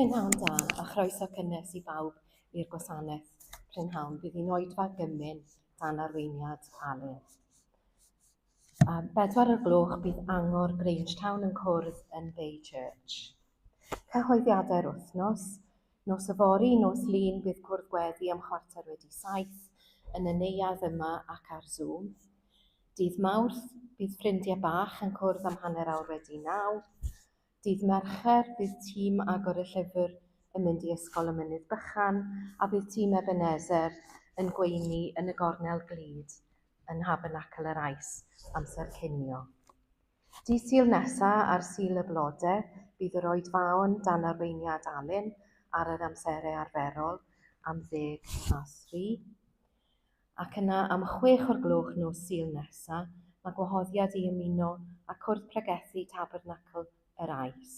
Prynhawn da a chroeso cynnes i bawb i'r gwasanaeth prynhawn. Bydd hi'n oedfa gymun dan arweiniad Alun. Am bedwar o'r gloch bydd Angor Grangetown yn cwrdd yn Bay Church. Cyhoeddiadau'r wythnos, Nos yfory, nos Lun, bydd cwrdd gweddi am chwarter wedi saith yn y neuadd yma ac ar Zoom. Dydd Mawrth, bydd ffrindiau bach yn cwrdd am hanner awr wedi naw. Dydd Mercher, bydd tîm Agor y Llyfr yn mynd i Ysgol y Mynydd Bychan a bydd tîm Ebenezer yn gweini yn y gornel glud yn Nhabernacl yr Ais amser cinio. Dydd Sul nesa, ar Sul y Blode, bydd yr oedfaon dan arweiniad Alun ar yr amserau arferol am ddeg a thri. Ac yna am chwech o'r gloch nos Sul nesa, mae gwahoddiad i ymuno â Cwrdd Pregethu Tabernacl yr Ais.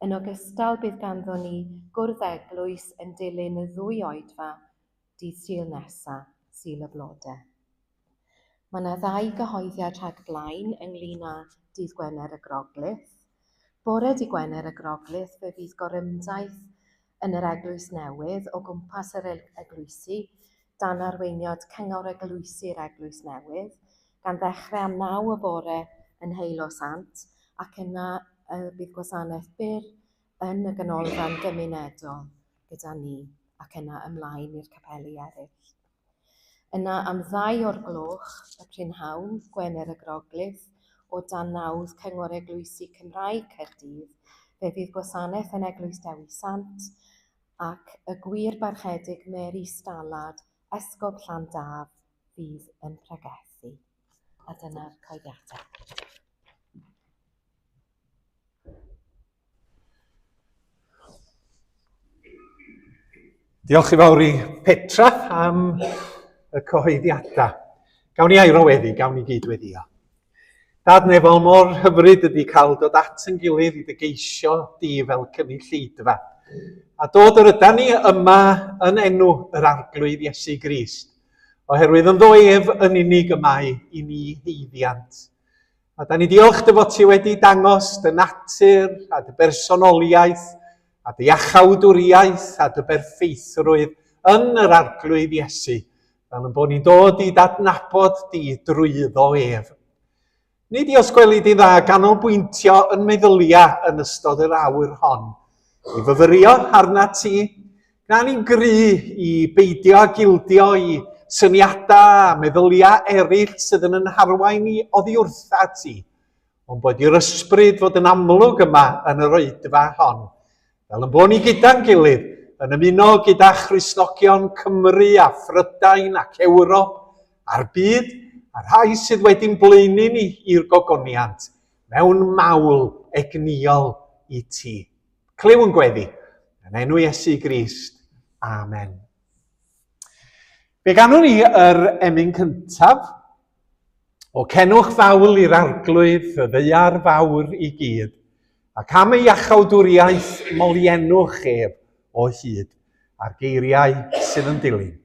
Yn ogystal, bydd ganddo ni Gwrdd Eglwys yn dilyn y ddwy oedfa dydd Sul nesa, Sul y Blode. Mae yna ddau gyhoeddiad rhag blaen ynglyn â Dydd Gwener y Groglith. Bore Dydd Gwener y Groglith fe fydd gorymdaith yn yr Eglwys Newydd o gwmpas yr eglwysi dan arweiniad Cyngor Eglwysi'r Eglwys Newydd, gan ddechrau am naw y bore yn Heilo Sant ac yna bydd gwasanaeth byr yn y ganolfan gymunedol gyda ni ac yna ymlaen i'r capeli eraill. Yna am ddau o'r gloch y prynhawn, Gwener y Groglith, o dan nawdd Cyngor Eglwysi Cymraeg Caerdydd, fe fydd gwasanaeth yn Eglwys Dewi Sant ac y Gwir Barchedig Mary Stallard, Esgob Llandaf, fydd yn pregethu. A dyna'r cyhoeddiadau. Diolch i fawr i Petra am y cyhoeddiadau. Gawn ni air o weddi, gawn ni gyd weddio. Dad nefol, mor hyfryd ydy cael dod at yn gilydd i dy geisio di fel cynulleidfa. A dod yr yda ni yma yn enw yr Arglwydd Iesu Grist, oherwydd ynddo ef yn unig y mae i ni heiddiant. A da ni diolch dy fod ti wedi dangos dy natur a dy bersonoliaeth a dy iachawdwriaeth a dy berffeithrwydd yn yr Arglwydd Iesu, fel yn bod ni'n dod i dadnabod di drwyddo ef. Nid i os gweli di dda ganolbwyntio yn meddyliau yn ystod yr awr hon, i fyfyrio arna ti, Na ni'n gry i beidio â gildio i syniadau a meddyliau eraill sydd yn yn harwain ni oddi wrtha ti. Ond bod i'r ysbryd fod yn amlwg yma yn yr oedfa hon, fel yn bod ni gyda'n gilydd, yn ymuno gyda Christnogion Cymru a Phrydain ac Ewrop a'r byd, a rhai sydd wedi'n blaenu ni i'r gogoniant, mewn mawl egnïol i ti. Clyw yn gweddi, yn enw Iesu Grist. Amen. Fe ganwn ni yr emyn cyntaf, O cenwch fawl i'r arglwydd, y ddaear fawr i gyd, ac am ei iachawdwriaeth moliennwch ef o hyd, a'r geiriau sydd yn dilyn.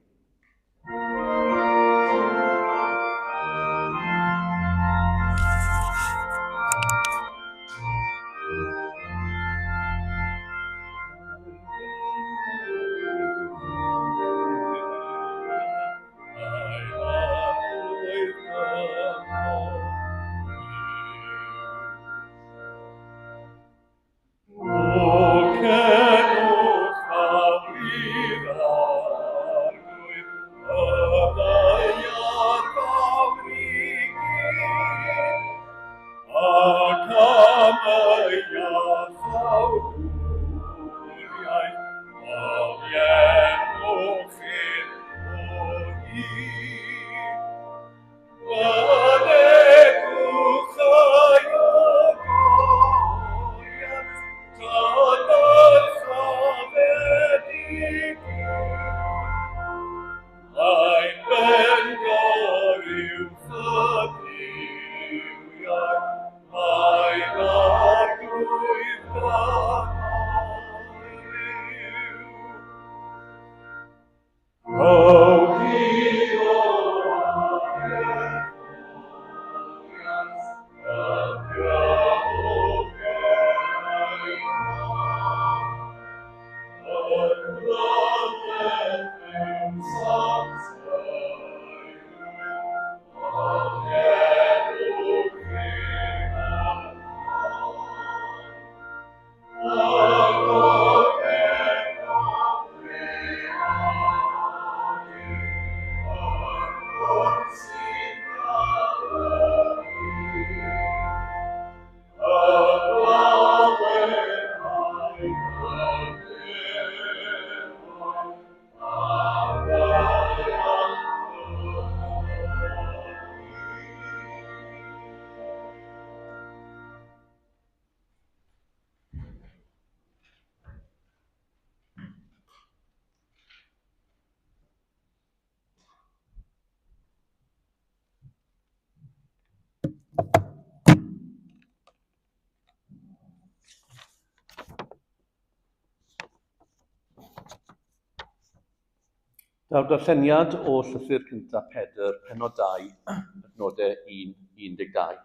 Daw'r darlleniad o Llythyr cyntaf Pedr, penod 2, adnodau 1 12.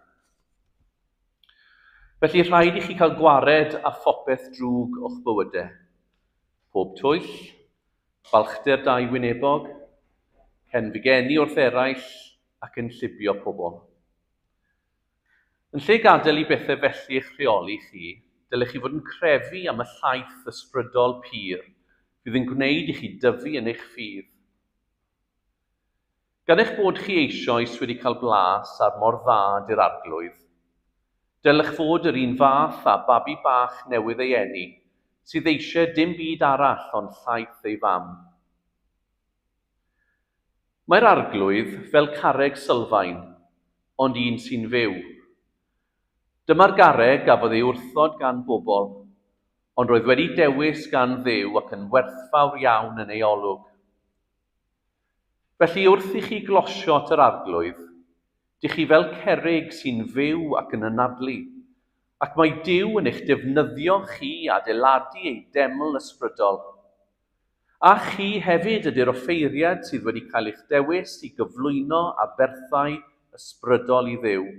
Felly rhaid i chi cael gwared â phopeth drwg o'ch bywydau. Pob twyll, balchder dau wynebog, cenfigeni wrth eraill ac yn llibio pobl. Yn lle gadael i bethau felly eich rheoli chi, dylech chi fod yn crefu am y llaeth ysbrydol pur fydd yn gwneud i chi dyfu yn eich ffydd. Gan eich bod chi eisoes wedi cael blas ar mor dda ydy'r Arglwydd, dylech fod yr un fath â babi bach newydd ei eni sydd eisiau dim byd arall ond llaeth ei fam. Mae'r Arglwydd fel carreg sylfaen, ond un sy'n fyw. Dyma'r garreg gafodd ei wrthod gan bobl, ond roedd wedi dewis gan Dduw ac yn werthfawr iawn yn ei olwg. Felly wrth i chi glosio at yr Arglwydd, dych chi fel cerrig sy'n fyw ac yn anadlu, ac mae Duw yn eich defnyddio chi i adeiladu ei deml ysbrydol. A chi hefyd ydy'r offeiriad sydd wedi cael eich dewis i gyflwyno aberthau ysbrydol i Dduw.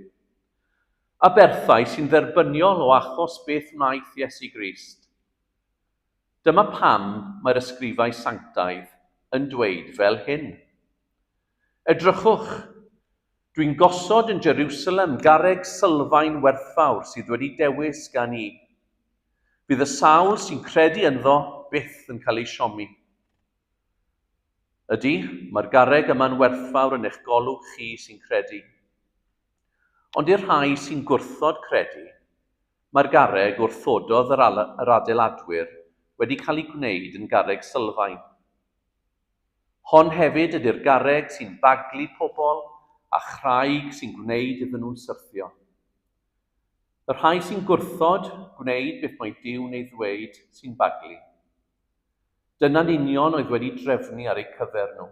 Aberthau sy'n dderbyniol o achos beth wnaeth Iesu Grist. Dyma pam mae'r ysgrifau sanctaidd yn dweud fel hyn. Edrychwch, dwi'n gosod yn Jerusalem garreg sylfaen werthfawr sydd wedi dewis gan i. Bydd y sawl sy'n credu ynddo byth yn cael ei siomi. Ydy, mae'r garreg yma'n werthfawr yn eich golwg chi sy'n credu. Ond i'r rhai sy'n gwrthod credu, mae'r garreg wrthododd yr, yr adeiladwyr wedi cael ei gwneud yn garreg sylfaen. Hon hefyd ydy'r garreg sy'n baglu pobl a chraig sy'n gwneud iddyn nhw'n syrthio. Y rhai sy'n gwrthod gwneud beth mae Duw'n ei ddweud sy'n baglu. Dyna'n union oedd wedi drefnu ar eu cyfer nhw.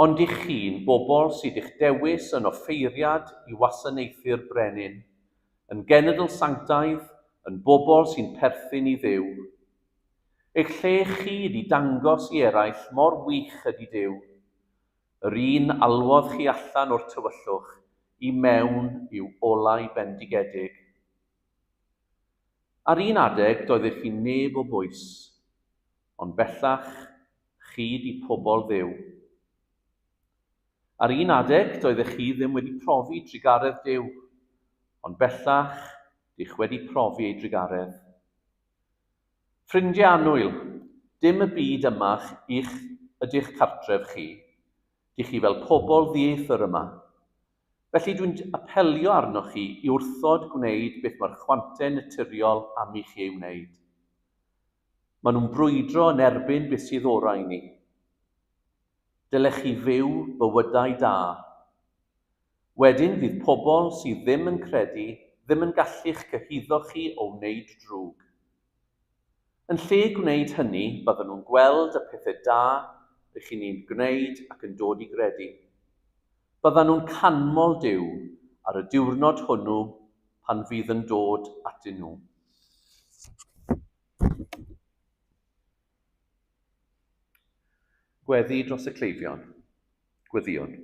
Ond dych chi'n bobl sydd i'ch dewis yn offeiriad i wasanaethu'r Brenin, yn genedl sanctaidd, yn bobl sy'n perthyn i Dduw. Eich lle chi ydy dangos i eraill mor wych ydy Duw, yr un alwodd chi allan o'r tywyllwch i mewn i'w olau bendigedig. Ar un adeg doeddech chi'n neb o bwys, ond bellach chi 'di pobl Dduw. Ar un adeg doeddech chi ddim wedi profi trugaredd Duw, ond bellach dych wedi profi ei drugaredd. Ffrindiau annwyl, dim y byd yma i'ch ydych cartref chi, dych chi fel pobl ddieithr yma. Felly dwi'n apelio arnoch chi i wrthod gwneud beth mae'r chwantau naturiol am i chi ei wneud. Maen nhw'n brwydro yn erbyn beth sydd orau i ni. Dylech chi fyw bywydau da. Wedyn fydd pobl sydd ddim yn credu ddim yn gallu'ch cyhuddo chi o wneud drwg. Yn lle gwneud hynny, byddan nhw'n gweld y pethau da rŷch chi'n eu gwneud ac yn dod i gredu. Byddan nhw'n canmol Duw ar y diwrnod hwnnw pan fydd yn dod atyn nhw. Gweddi dros y cleifion. Gweddïwn.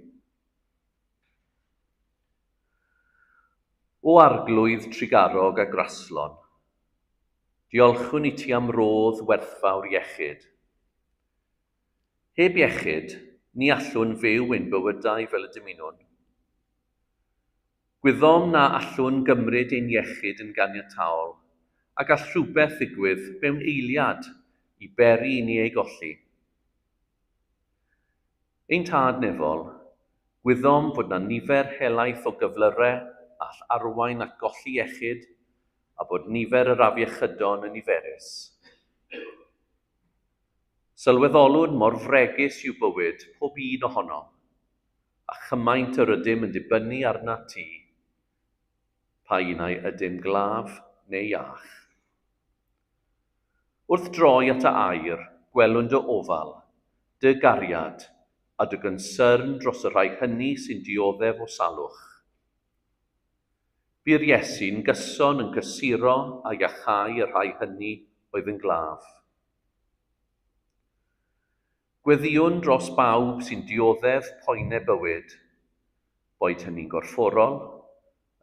O Arglwydd trugarog a graslon, diolchwn i ti am rodd werthfawr iechyd. Heb iechyd, ni allwn fyw ein bywydau fel y dymunwn. Gwyddom na allwn gymryd ein iechyd yn ganiataol, a gall rhywbeth ddigwydd mewn eiliad i beri i ni ei golli. Ein Tad Nefol, gwyddom fod 'na nifer helaeth o gyflyrau all arwain at golli iechyd a bod nifer yr afiechydon yn niferus. Sylweddolwn mor fregus yw bywyd pob un ohonom, a chymaint yr ydym yn dibynnu arnat ti, pa un ai ydym glaf neu iach. Wrth droi at dy air, gwelwn dy ofal, dy gariad, a dy gynsyrn dros y rhai hynny sy'n dioddef o salwch. Bu'r Iesu'n gyson yn cysuro a iachau y rhai hynny oedd yn glaf. Gweddïwn dros bawb sy'n dioddef poenau bywyd, boed hynny'n gorfforol,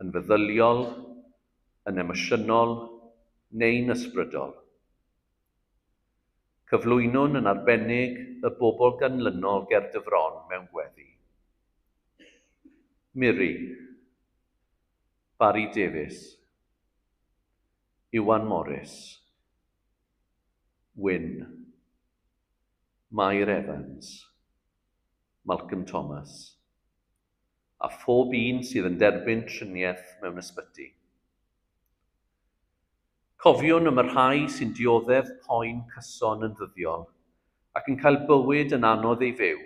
yn feddyliol, yn emosiynol neu'n ysbrydol. Cyflwynwn yn arbennig y bobl ganlynol ger dy fron mewn gweddi. Miri, Barry Davies, Iwan Morris, Wyn. Mair Evans, Malcolm Thomas, a phob un sydd yn derbyn triniaeth mewn ysbyty. Cofiwn am y rhai sy'n dioddef poen cyson yn ddyddiol ac yn cael bywyd yn anodd ei fyw.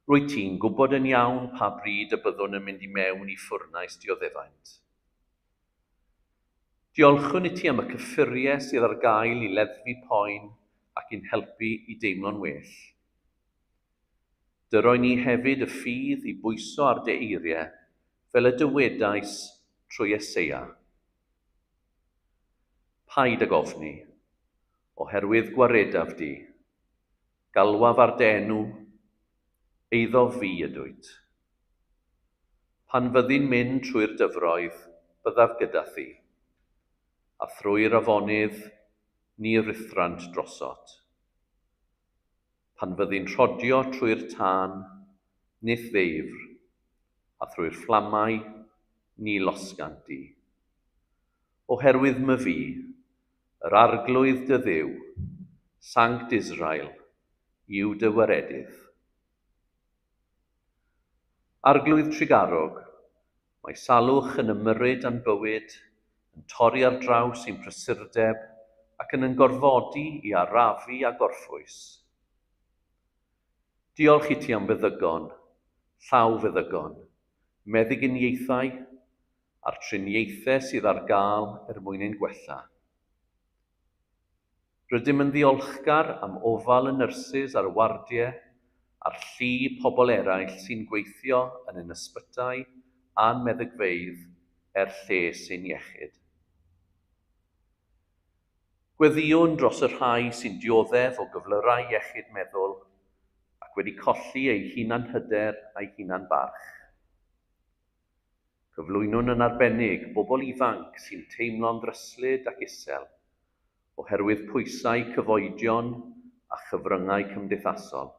Rwyt ti'n gwybod yn iawn pa bryd y byddwn yn mynd i mewn i ffwrnais dioddefaint. Diolchwn i ti am y cyffuriau sydd ar gael i leddfu poen ac i'n helpu i deimlo'n well. Dyroi ni hefyd y ffydd i bwyso ar dy eiriau, fel y dywedais trwy Eseia. Paid ag ofni, oherwydd gwaredaf di. Galwaf ar dy enw, eiddof fi ydwyt. Pan fyddi'n mynd trwy'r dyfroedd, byddaf gyda thi, a thrwy'r afonydd, ni ruthrant drosot. Pan fyddi'n rhodio trwy'r tân, ni'th ddeifr, a thrwy'r fflamau, ni losgant di. Oherwydd myfi, yr Arglwydd dy Dduw, Sanct Israel, yw dy waredydd. Arglwydd Trugarog, mae salwch yn ymyrryd â'n bywyd, yn torri ar draws ein prysurdeb ac yn ein gorfodi i arafu a gorffwys. Diolch i ti am feddygon, llawfeddygon, meddyginiaethau a'r triniaethau sydd ar gael er mwyn ein gwella. Rydym yn ddiolchgar am ofal y nyrsys ar y wardiau a'r llu pobl eraill sy'n gweithio yn ein ysbytai a'n meddygfeydd er lles ein iechyd. Gweddïwn dros y rhai sy'n dioddef o gyflyrau iechyd meddwl ac wedi colli eu hunanhyder a'u hunan-barch. Cyflwynwn yn arbennig bobl ifanc sy'n teimlo'n ddryslyd ac isel oherwydd pwysau cyfoedion a chyfryngau cymdeithasol.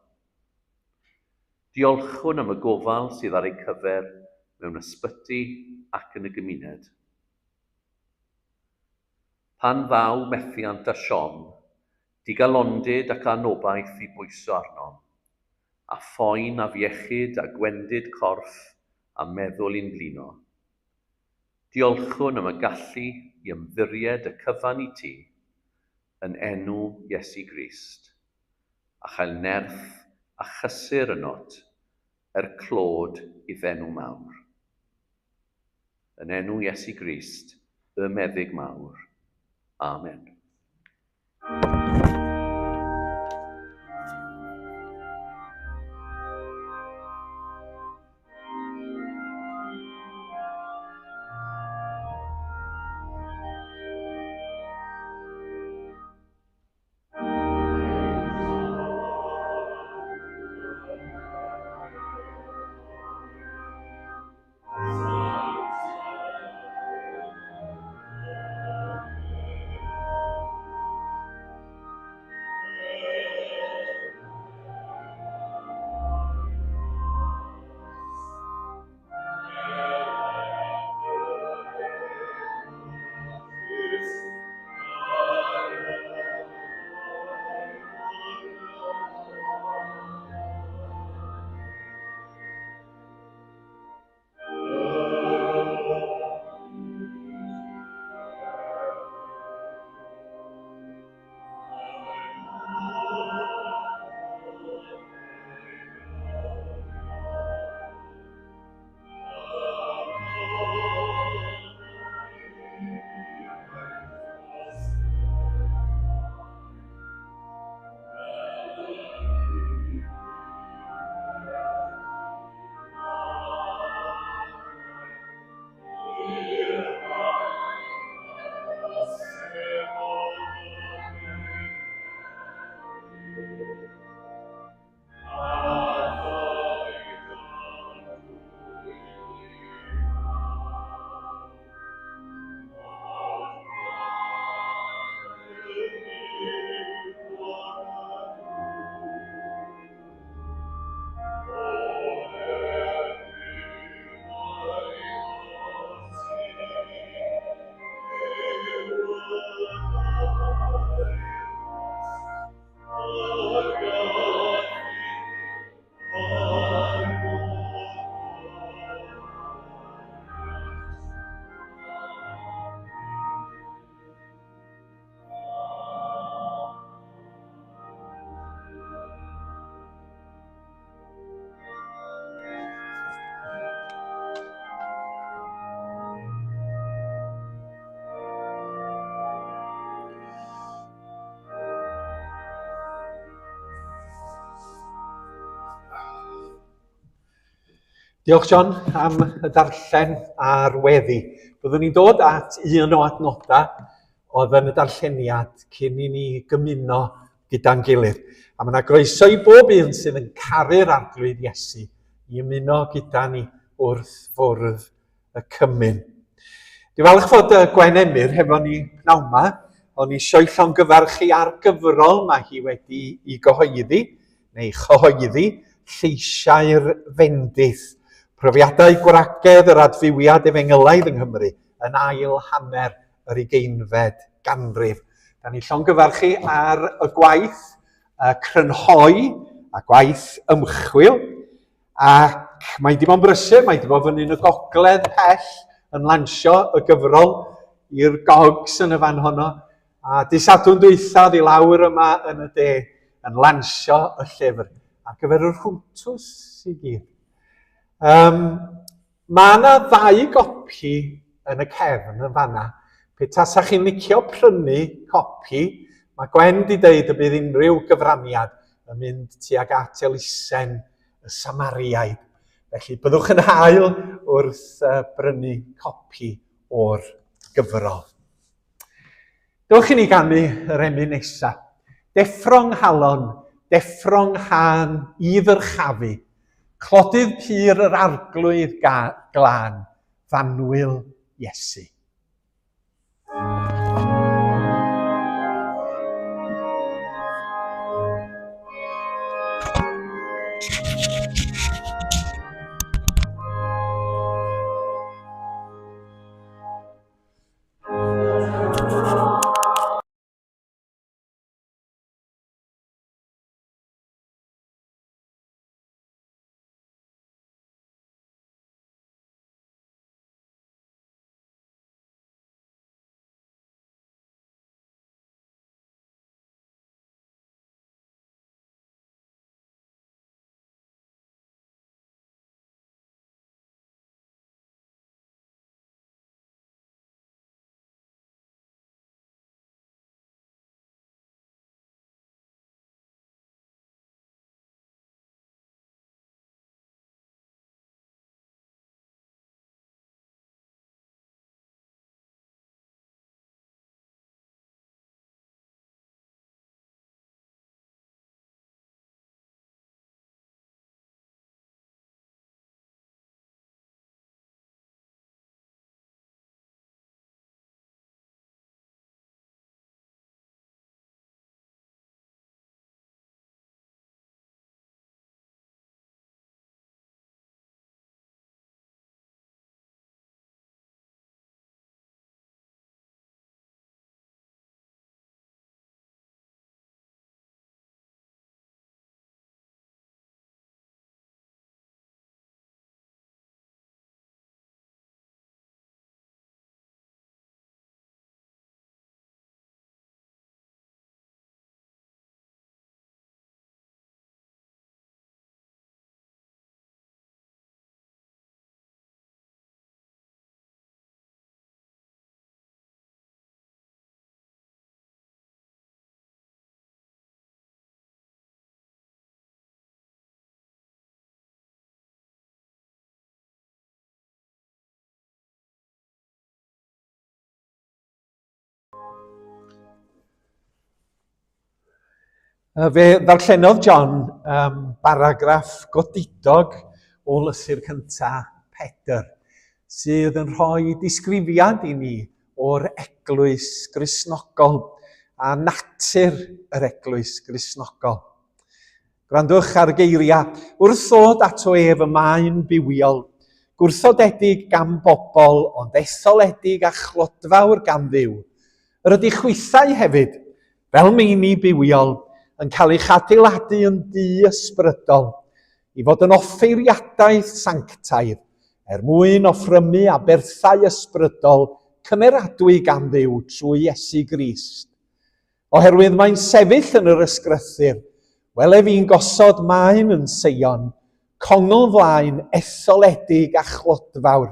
Diolchwn am y gofal sydd ar eu cyfer mewn ysbyty ac yn y gymuned. Pan ddaw methiant a siom, digalondid ac anobaith i bwyso arnom, a phoen afiechyd a gwendid corff a meddwl i'n blino. Diolchwn am y gallu i ymddiried y cyfan i ti, yn enw Iesu Grist, a chael nerth a chysur ynot er clod i'th enw mawr. Yn enw Iesu Grist, y Meddyg mawr. Amen. Diolch John am y darllen a'r weddi. Byddwn ni'n dod at un o adnodau oedd yn y darlleniad cyn i ni gymuno gyda'n gilydd. A mae yna groeso i bob un sydd yn caru'r Arglwydd Iesu i ymuno gyda ni wrth fwrdd y cymun. Dwi'n falch fod Gwen Emyr hefo ni pnawn 'ma. O'n i eisiau llongyfarch chi ar gyfrol mae hi wedi i gyhoeddi, neu chyhoeddi, Lleisiau'r Fendith, profiadau gwragedd yr adfywiad efengylaidd yng Nghymru yn ail hanner yr ugeinfed ganrif. Da ni llongyfarch chi ar y gwaith crynhoi a gwaith ymchwil, a Ac mae di bod yn brysur, mae di bod fyny yn y gogledd pell yn lansio y gyfrol i'r gogs yn y fan honno. A di Sadwrn dwytha i lawr yma yn y de yn lansio y llyfr ar gyfer yr hwntws i gyd. Um, Mae yna ddau gopi yn y cefn yn fanna. Pe tasach chi'n licio prynu copi, mae Gwen di deud y bydd unrhyw gyfraniad yn mynd tuag at elusen y Samariaid. Felly byddwch yn hael wrth brynu copi o'r gyfrol. Dewch i ni ganu yr emyn nesa. Deffro'n nghalon, deffro'n nghân i ddyrchafu, clodydd pur yr Arglwydd glân, f'annwyl Iesu. Fe ddarllenodd John um, baragraff godidog o lythyr cyntaf Pedr, sydd yn rhoi disgrifiad i ni o'r eglwys Gristnogol a natur yr eglwys Gristnogol. Gwrandwch ar y geiriau, wrth ddod ato ef y mae'n bywiol, gwrthodedig gan bobl, ond etholedig a chlodfawr gan Dduw. Yr ydych chwithau hefyd, fel meini bywiol, yn cael eich adeiladu yn dŷ ysbrydol, i fod yn offeiriadaeth sanctaidd, er mwyn offrymu aberthau ysbrydol cymeradwy gan Dduw trwy Iesu Grist. Oherwydd mae'n sefyll yn yr ysgrythur, wele fi'n gosod maen yn Seion, congl flaen etholedig a chlodfawr,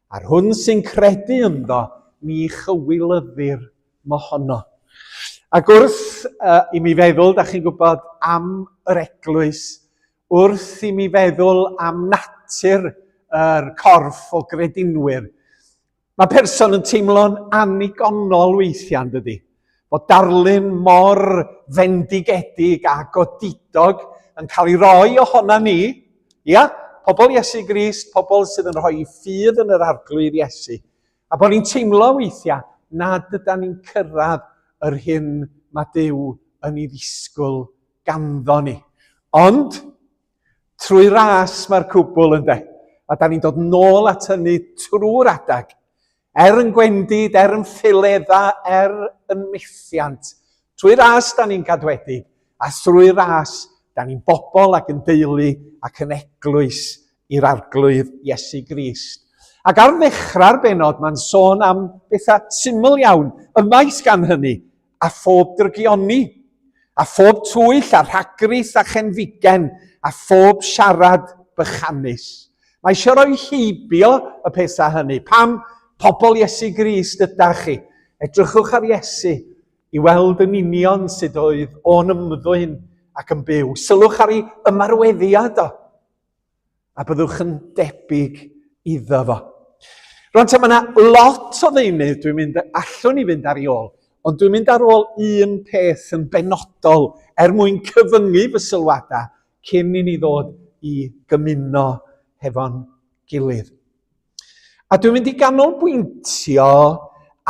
a'r hwn sy'n credu ynddo ni chywilyddir mohono. Ac wrth uh, i mi feddwl, da chi'n gwybod, am yr eglwys, wrth i mi feddwl am natur yr corff o gredinwyr, Mae person yn teimlo'n annigonol weithiau, yn dydy? Bod darlun mor fendigedig a godidog yn cael ei roi ohona ni, ia, pobl Iesu Grist, pobl sydd yn rhoi ffydd yn yr Arglwydd Iesu, a bod ni'n teimlo weithiau nad yda ni'n cyrraedd yr hyn mae Duw yn ei ddisgwyl ganddo ni. Ond, Trwy ras mae'r cwbl ynde. A da ni'n dod nôl at hynny trwy'r adag. Er yn gwendid, er yn ffiledda, er yn methiant. Trwy ras da ni'n cadwedig, a thrwy ras da ni'n bobl ac yn deulu ac yn eglwys i'r Arglwydd Iesu Grist. Ac ar ddechrau'r bennod, mae'n sôn am bethau syml iawn, ymaith gan hynny, a phob drygioni, a phob twyll a rhagrith a chenfigen, a phob siarad bychanus. Mae eisiau rhoi heibio y pethau hynny. Pam pobl Iesu Grist ydach chi? Edrychwch ar Iesu i weld yn union sut oedd o'n ymddwyn ac yn byw. Sylwch ar ei ymarweddiad o, a byddwch yn debyg iddo fo. Rwan ta, mae yna lot o ddeunydd dwi'n mynd, allwn i fynd ar ei ôl, ond dwi'n mynd ar ôl un peth yn benodol er mwyn cyfyngu fy sylwadau cyn i ni ddod i gymuno hefo'n gilydd. A dwi'n mynd i ganolbwyntio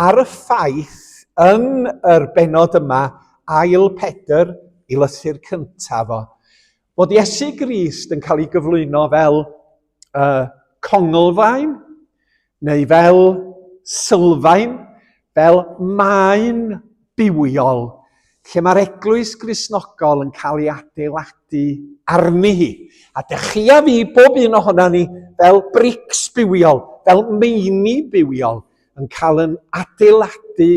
ar y ffaith yn yr bennod yma, ail Pedr, i lythyr cyntaf o, bod Iesu Grist yn cael ei gyflwyno fel uh, conglfaen, neu fel sylfaen, fel maen bywiol, lle mae'r eglwys Gristnogol yn cael ei adeiladu arni hi. A dych chi a fi, bob un ohona ni, fel brics bywiol, fel meini bywiol, yn cael yn adeiladu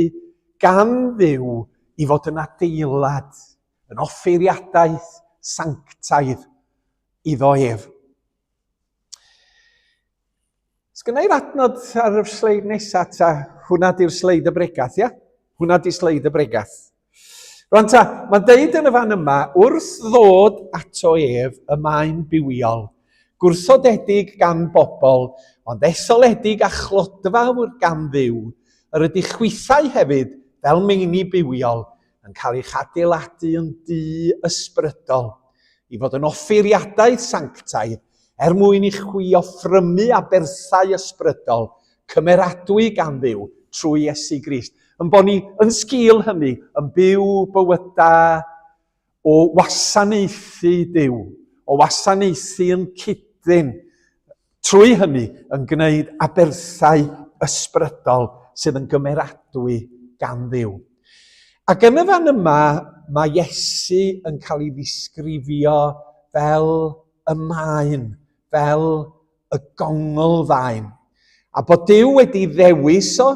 gan Dduw i fod yn adeilad, yn offeiriadaeth sanctaidd iddo ef. Sgynna i'r adnod ar y sleid nesaf ta? Hwna di'r sleid y bregath, ia? Hwna di sleid y bregath. Rwan ta, mae'n deud yn y fan yma, wrth ddod ato ef y mae'n bywiol, gwrthodedig gan bobl, ond etholedig a chlodfawr gan Dduw, yr ydych chwithau hefyd, fel meini bywiol, yn cael eich adeiladu yn dŷ ysbrydol, i fod yn offeiriadaeth sanctaidd, er mwyn i chwi offrymu aberthau ysbrydol cymeradwy gan Dduw trwy Iesu Grist. Yn bod ni yn sgil hynny yn byw bywydau o wasanaethu Duw, o wasanaethu yn cydyn, trwy hynny yn gwneud aberthau ysbrydol sydd yn gymeradwy gan Dduw. Ac yn y fan yma, mae Iesu yn cael ei ddisgrifio fel y maen, fel y gongl faen. A bod Duw wedi ddewis o,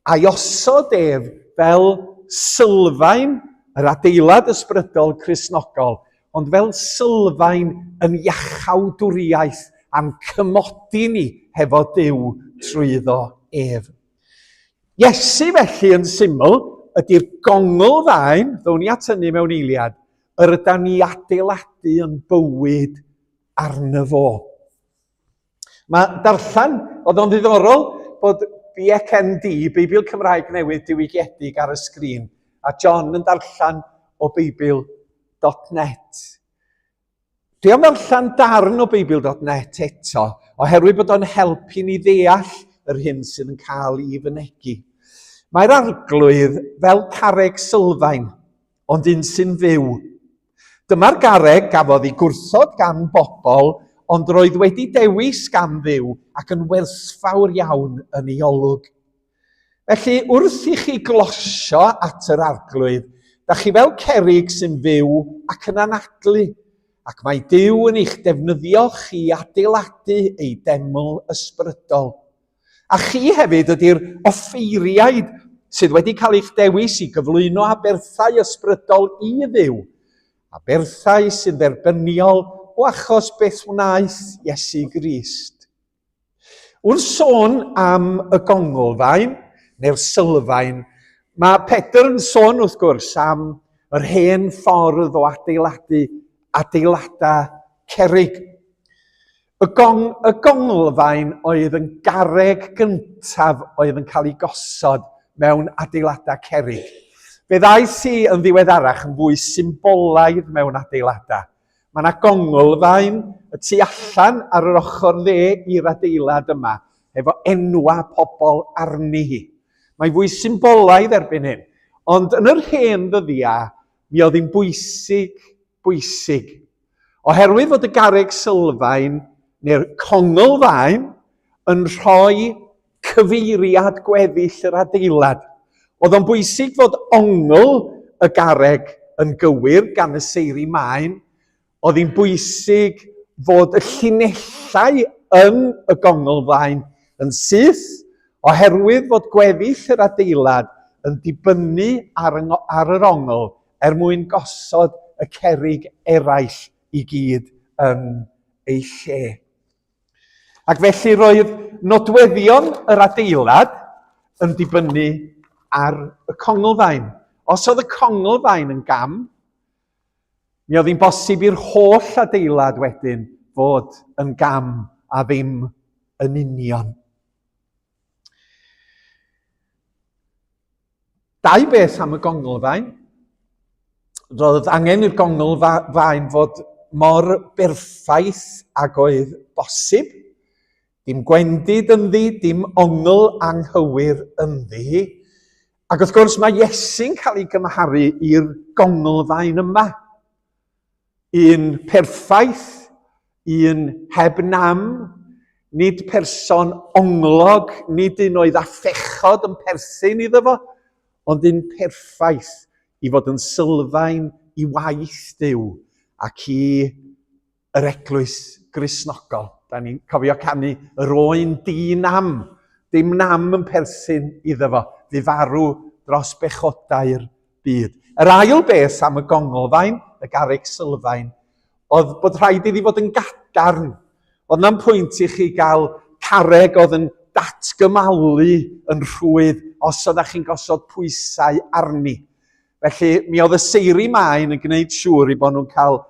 a'i osod ef fel sylfaen yr adeilad ysbrydol Cristnogol, ond fel sylfaen yn iachawdwriaeth a'n cymodi ni hefo Duw trwyddo ef. Iesu felly yn syml ydy'r gongl faen, ddown ni at hynny mewn eiliad, yr ydan ni adeiladu yn bywyd arno fo. Mae darllen, oedd o'n ddiddorol bod BCND, Beibl Cymraeg Newydd Diwygiedig ar y sgrin, a John yn darllen o Beibl.net. Dwi am ddarllen darn o Beibl.net eto, oherwydd bod o'n helpu ni ddeall yr hyn sydd yn cael ei fynegi. Mae'r arglwydd fel carreg sylfaen, ond un sy'n fyw. Dyma'r garreg gafodd ei gwrthod gan bobl, ond roedd wedi dewis gan Dduw ac yn werthfawr iawn yn ei olwg. Felly, wrth i chi glosio at yr Arglwydd, da chi fel cerrig sy'n fyw ac yn anadlu, ac mae Duw yn eich defnyddio chi i adeiladu ei deml ysbrydol. A chi hefyd ydy'r offeiriaid sydd wedi cael eich dewis i gyflwyno aberthau ysbrydol i Dduw, aberthau sy'n dderbyniol o achos beth wnaeth Iesu Grist. Wrth sôn am y gonglfaen, neu'r sylfaen, mae Pedr yn sôn wrth gwrs am yr hen ffordd o adeiladu adeiladau cerrig. Y, gong, y gonglfaen oedd yn garreg gyntaf oedd yn cael ei gosod mewn adeiladau cerrig. Fe ddaeth hi yn ddiweddarach yn fwy symbolaidd mewn adeiladau. Mae yna gonglfaen y tu allan ar yr ochr dde i'r adeilad yma, efo enwa pobl arni hi. Mae fwy symbolaidd erbyn hyn. Ond yn yr hen ddyddiau, mi oedd hi'n bwysig, bwysig. Oherwydd fod y garreg sylfaen neu'r conglfaen yn rhoi cyfeiriad gweddill yr adeilad. Oedd o'n bwysig fod ongl y garreg yn gywir gan y seiri maen. Oedd hi'n bwysig fod y llinellau yn y gonglfaen yn syth oherwydd fod gweddill yr adeilad yn dibynnu ar, ar yr ongl er mwyn gosod y cerrig eraill i gyd yn ei lle. Ac felly roedd nodweddion yr adeilad yn dibynnu ar y conglfaen. Os oedd y conglfaen yn gam, mi oedd hi'n bosib i'r holl adeilad wedyn fod yn gam a ddim yn union. Dau beth am y gonglfaen. Roedd angen i'r gonglfaen fod mor berffaith ag oedd bosib. Dim gwendid ynddi, dim ongl anghywir ynddi hi. Ac wrth gwrs mae Iesu'n cael ei gymharu i'r gonglfaen yma. Un perffaith, un heb nam, nid person onglog, nid un oedd â phechod yn perthyn iddo fo, ond un perffaith i fod yn sylfaen i waith Duw ac i yr eglwys Gristnogol. Da ni'n cofio canu yr oen di nam, dim nam yn perthyn iddo fo, fu farw dros bechodau'r byd. Yr ail beth am y gonglfaen, y garreg sylfaen, oedd bod rhaid iddi fod yn gadarn. Oedd na'm pwynt i chi gael carreg oedd yn datgymalu yn rhwydd os oeddech chi'n gosod pwysau arni. Felly, mi oedd y seiri maen yn gwneud siŵr i bod nhw'n cael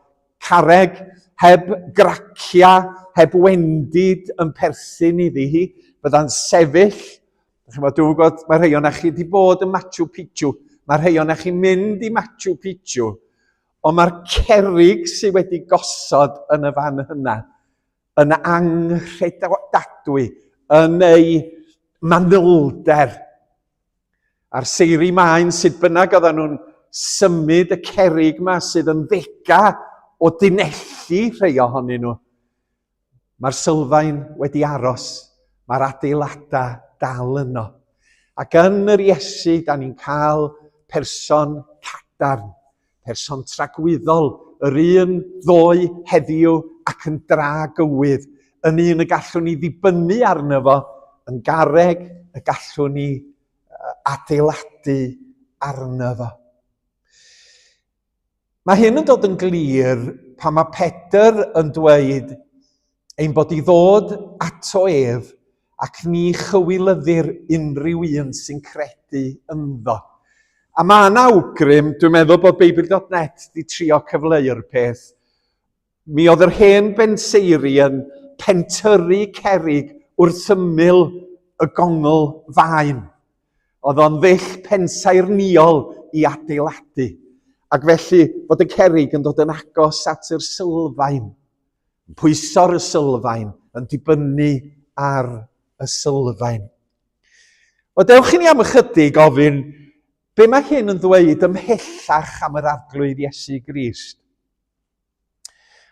carreg heb gracia, heb wendid yn perthyn iddi hi. Bydda'n sefyll Chimod, dwi'n gwybod, mae rhai o'na chi wedi bod yn Machu Picchu, mae rhai o'na chi'n mynd i Machu Picchu, ond mae'r cerrig sydd wedi gosod yn y fan hynna yn anghredadwy, yn ei manylder. A'r seiri maen, sut bynnag oedden nhw'n symud y cerrig yma sydd yn ddega o dunelli rhai ohonyn nhw. Mae'r sylfaen wedi aros, mae'r adeiladau dal yno. Ac yn yr Iesu, da ni'n cael person cadarn, person tragwyddol, yr un ddoe heddiw ac yn dra gywydd, yn un y gallwn ni ddibynnu arno fo, yn garreg y gallwn ni adeiladu arno fo. Mae hyn yn dod yn glir pan mae Pedr yn dweud ein bod i ddod ato ef ac ni chywilyddir unrhyw un sy'n credu ynddo. A mae yna awgrym, dwi'n meddwl bod Beibl.net wedi trio cyfleu'r peth, Mi oedd yr hen benseiri yn pentyrru cerrig wrth ymyl y gongl faen. Oedd o'n ddull pensaernïol i adeiladu, ac felly fod y cerrig yn dod yn agos at yr sylfaen, yn pwyso ar y sylfaen, yn dibynnu ar y sylfaen. Wel, dewch i ni am ychydig ofyn, be mae hyn yn ddweud ymhellach am yr Arglwydd Iesu Grist?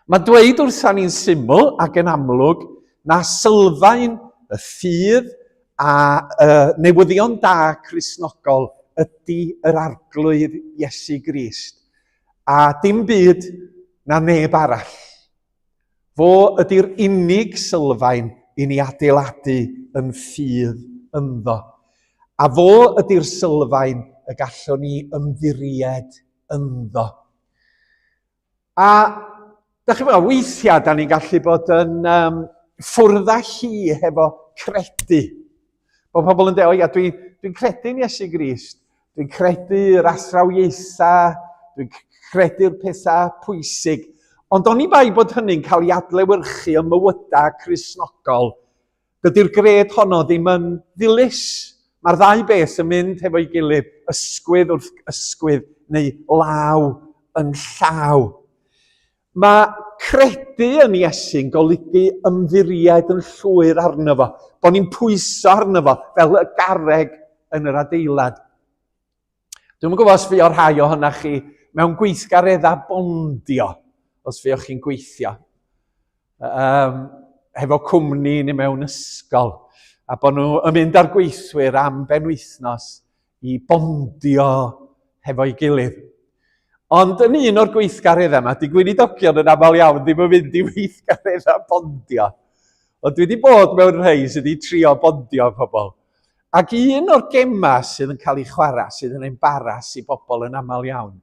Mae dweud wrtha ni'n syml ac yn amlwg na sylfaen y ffydd a y newyddion da Cristnogol ydy yr Arglwydd Iesu Grist, a dim byd na neb arall. Fo ydy'r unig sylfaen i ni adeiladu yn ffydd ynddo. A fo ydy'r sylfaen y gallwn ni ymddiried ynddo. A da chi'n meddwl, weithiau da ni'n gallu bod yn um, ffwrdd â hi hefo credu. Bod pobl yn dweud, o ia, dwi'n dwi credu'n Iesu Grist, dwi'n credu'r athrawiaethau, dwi'n credu'r pethau pwysig. Ond oni bai bod hynny'n cael ei adlewyrchu ym mywydau Cristnogol, Dydy'r gred honno ddim yn ddilys. Mae'r ddau beth yn mynd hefo'i gilydd, ysgwydd wrth ysgwydd neu law yn llaw. Mae credu yn Iesu'n golygu ymddiried yn llwyr arno fo, bod ni'n pwyso arno fo fel y garreg yn yr adeilad. Dwi'm yn gwybod os fuo'r rhai ohonoch chi mewn gweithgareddau bondio, os fuoch chi'n gweithio um, hefo cwmni neu mewn ysgol, a bod nhw yn mynd â'r gweithwyr am benwythnos i bondio hefo'i gilydd. Ond yn un o'r gweithgareddau yma, di gweinidogion yn aml iawn ddim yn mynd i weithgareddau bondio. Ond dwi wedi bod mewn rhai sydd wedi trio bondio pobl. Ac un o'r gemau sydd yn cael ei chwarae, sydd yn embaras i bobl yn aml iawn,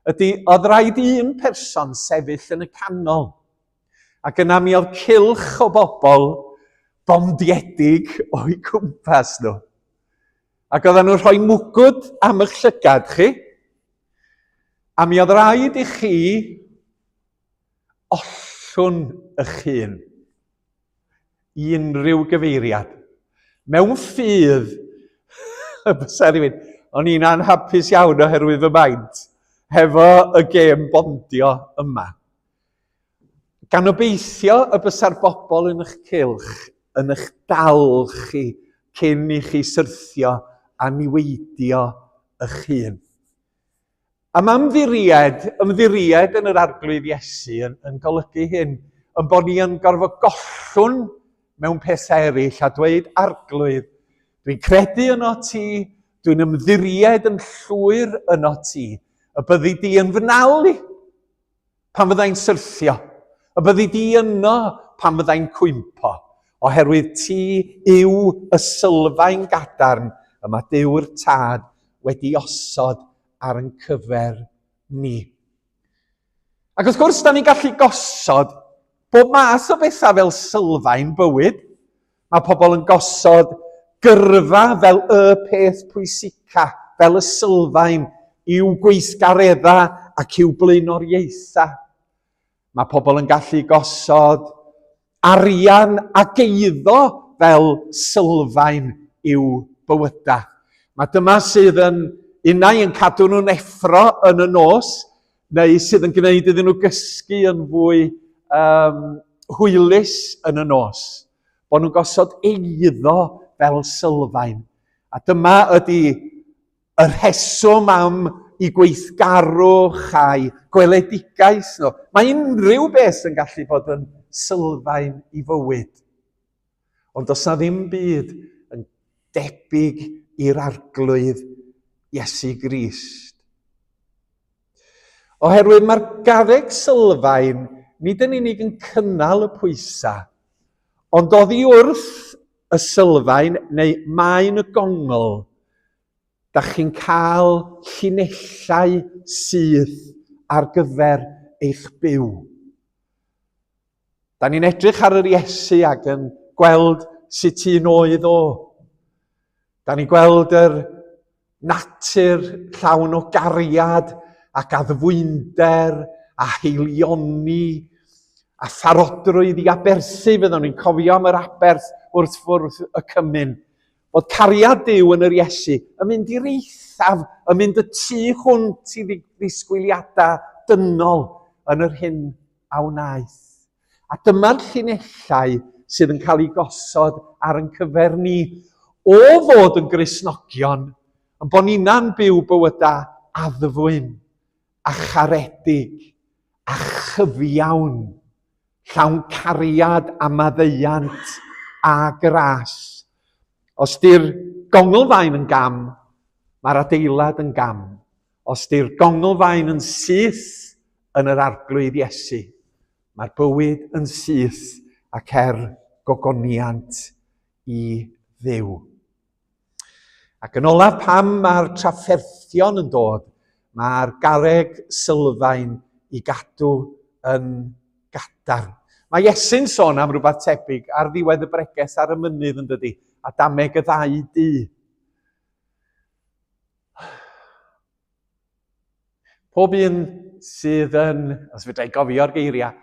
ydy oedd rhaid i un person sefyll yn y canol. Ac yna mi oedd cylch o bobl bondiedig o'u cwmpas nhw. Ac oedden nhw'n rhoi mwgwd am eich llygad chi. A mi oedd rhaid i chi ollwng eich hun i unrhyw gyfeiriad. Mewn ffydd, y bysa rhywun, o'n i'n anhapus iawn oherwydd fy maint, hefo y gêm bondio yma. Gan obeithio y bysa'r bobl yn eich cylch yn eich dal chi cyn i chi syrthio a niweidio eich hun. A mae ymddiried, ymddiried yn yr Arglwydd Iesu yn, yn golygu hyn, yn bod ni yn gorfod gollwn mewn pethau eraill a dweud, Arglwydd, dwi'n credu yno ti, dwi'n ymddiried yn llwyr yno ti, y byddi di yn fy nal i. Pan fyddai'n syrthio, y byddi di yno pan fyddai'n cwympo, oherwydd ti yw y sylfaen gadarn y mae Duw'r Tad wedi osod ar yn cyfer ni. Ac wrth gwrs, da ni'n gallu gosod bob math o bethau fel sylfaen bywyd. Mae pobl yn gosod gyrfa fel y peth pwysica, fel y sylfaen i'w gweithgareddau ac i'w blaenoriaethau. Mae pobl yn gallu gosod arian ac eiddo fel sylfaen i'w bywydau. Mae dyma sydd yn unai yn cadw nhw'n effro yn y nos, neu sydd yn gwneud iddyn nhw gysgu yn fwy um, hwylus yn y nos. Bod nhw'n gosod eiddo fel sylfaen. A dyma ydy y rheswm am i gweithgarwch a'i gweledigaeth nhw. Mae unrhyw beth yn gallu bod yn sylfaen i fywyd. Ond does na ddim byd yn debyg i'r Arglwydd Iesu Grist. Oherwydd mae'r garreg sylfaen nid yn unig yn cynnal y pwysau, ond oddi wrth y sylfaen neu maen y gongl, da chi'n cael llinellau syth ar gyfer eich byw. Da ni'n edrych ar yr Iesu ac yn gweld sut un oedd o. Da ni'n gweld yr natur llawn o gariad ac addfwynder a heilioni a pharodrwydd i aberthu. Fyddwn ni'n cofio am yr aberth wrth fwrdd y cymun. Bod cariad Duw yn yr Iesu yn mynd i'r eithaf, yn mynd y tu hwnt i ddisgwyliadau dynol yn yr hyn a wnaeth. A dyma'r llinellau sydd yn cael eu gosod ar yn cyfer ni o fod yn Gristnogion, yn bod ni'na'n byw bywydau addfwyn a charedig a chyfiawn, llawn cariad a maddeuant a gras. Os di'r gonglfaen yn gam, mae'r adeilad yn gam. Os di'r gonglfaen yn syth yn yr Arglwydd Iesu, mae'r bywyd yn syth ac er gogoniant i Dduw. Ac yn olaf, pam mae'r trafferthion yn dod, mae'r garreg sylfaen i gadw yn gadarn. Mae Iesu'n sôn am rhywbeth tebyg ar ddiwedd y bregeth ar y mynydd yn dydy, a dameg y ddau dŷ. Pob un sydd yn, os fedra i gofio'r geiriau,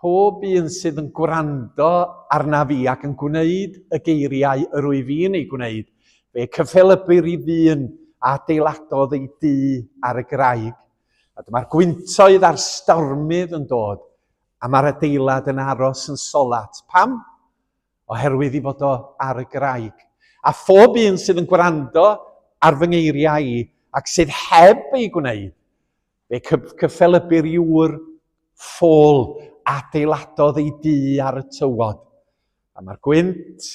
pob un sydd yn gwrando arna fi ac yn gwneud y geiriau yr wyf fi'n ei gwneud, fe cyffelybir i ddyn a adeiladodd ei dŷ ar y graig. A dyma'r gwyntoedd a'r stormydd yn dod, a mae'r adeilad yn aros yn solat. Pam? oherwydd i fod o ar y graig. A phob un sydd yn gwrando ar fy ngeiriau i ac sydd heb ei gwneud, fe cyffelybir i ŵr ffôl adeiladodd ei dŷ ar y tywod. A mae'r gwynt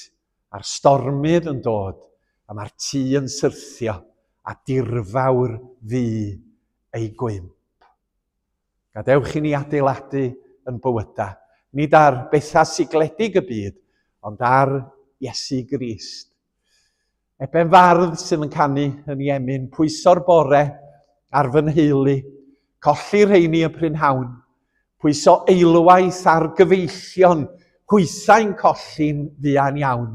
a'r stormydd yn dod, a mae'r tŷ yn syrthio, a dirfawr fu ei gwymp. Gadewch i ni adeiladu yn bywydau, nid ar bethau sigledig y byd, ond ar Iesu Grist. Eben fardd sydd yn canu yn ei emyn, pwyso'r bore ar fy nheulu, colli rheini y prynhawn, pwyso eilwaith ar gyfeillion, hwythau'n colli'n fuan iawn,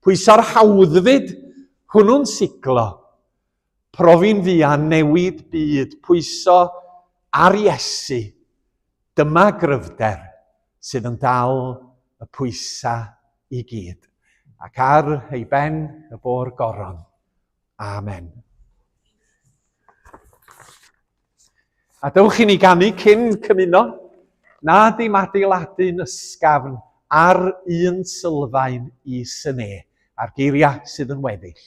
pwyso'r hawddfyd, hwnnw'n siglo, profi'n fuan newid byd, pwyso ar Iesu, dyma gryfder sydd yn dal y pwysau i gyd. Ac ar ei ben y bo'r goron. Amen. A dewch i ni ganu cyn cymuno, na dim adeiladu'n ysgafn ar un sylfaen i syne, a'r geiriau sydd yn weddill.